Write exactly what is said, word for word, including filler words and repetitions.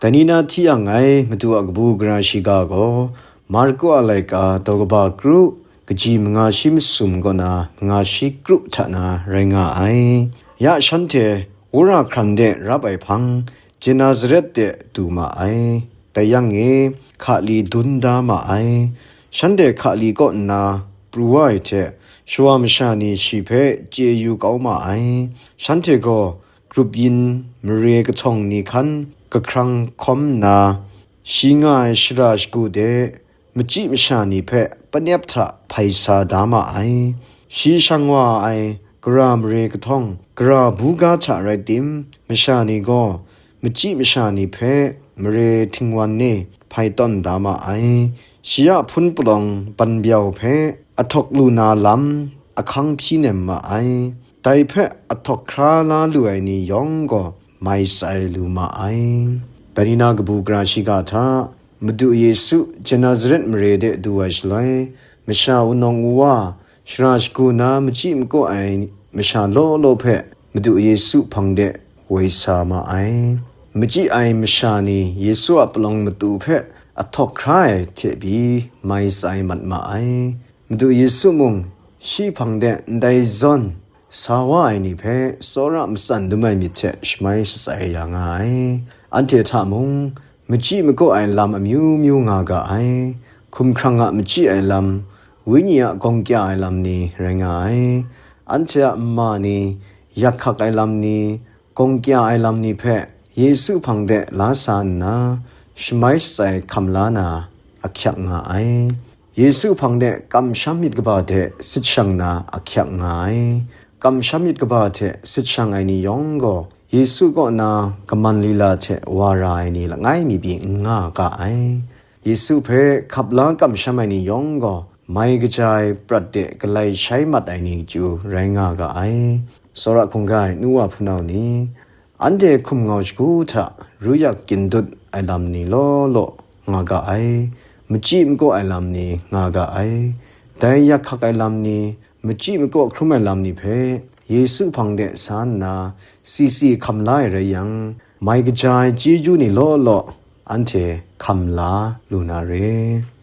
Dai ni na hti yang ai Madu a kabu gara shiga gaw, Marku a laika daw kaba kru, kaji manga shi masum kaw na manga shi kru hta na rai nga ai. Ya shanhte wora hkran de rap ai hpang, Genesaret de du ma ai. Dai yang e, hkali dun da ma ai. Shanhte hkali kaw nna pru wa ai hte, shawa masha ni shi hpe chye yu kau ma ai. Shanhte gaw grup yin mare kahtawng ni hkan kahkrang hkawm nna, shi nga ai shara shagu de machyi masha ni hpe panep hta hpai sa da ma ai. Shi shang wa ai gara mare kahtawng, gara buga hta rai tim, masha ni gaw machyi masha ni hpe mare htingwan e hpai tawn da ma ai. Shi a hpun palawng ban byau hpe ahtawk lu na lam ahkang hpyi nem ma ai. Dai hpe ahtawk hkra la lu ai ni yawng gaw mai tsai lu ma ai. Dai ni na kabu gara shiga hta, Madu Yesu Genesaret mare de du ai shaloi, masha wunawng wuwa, shara shagu na machyi makaw ai masha law law hpe Madu Yesu hpang de woi sa ma ai. Machyi ai masha ni Yesu a palawng matu hpe ahtawk hkra ai hte pyi mai tsai mat ma ai. Madu Yesu mung shi hpang de ndai zawn sa wa ai ni hpe tsawra matsan dum ai myit hte shamai shatsai ya nga ai. Anhte hta mung, machyi makaw ai lam amyu myu nga ga ai. Hkumhkrang a machyi ai lam, Wenyi a gawng kya ai lam ni rai nga ai. Anhte a nma ni, yak hkak ai lam ni, gawng kya ai lam ni hpe Yesu hpang de la sa nna, shamai shatsai hkam la na ahkyak nga ai. Yesu hpang de kamsham myit kaba hte sit shang na ahkyak nga ai. Kamsham myit kaba hte sit shang ai ni yawng gaw, Yesu kaw na kaman lila hte wa ra ai ni langai mi pyi n nga ga ai. Yesu hpe hkap la kamsham ai ni yawng gaw, mai kaja ai prat de galai shai mat ai ni chyu rai nga ga ai. Tsawra hkungga ai nu wa hpunau ni, anhte hkum ngau shagu hta ruyak kyin dut ai lam ni law law nga ga ai, machyi makaw ai lam ni nga ga ai, dai yak hkak ai lam ni, machyi makaw hkrum ai lam ni hpe Yesu hpang de sa nna, si si hkam la ai rai yang, mai kaja ai chyeju ni law law anhte hkam la lu na re.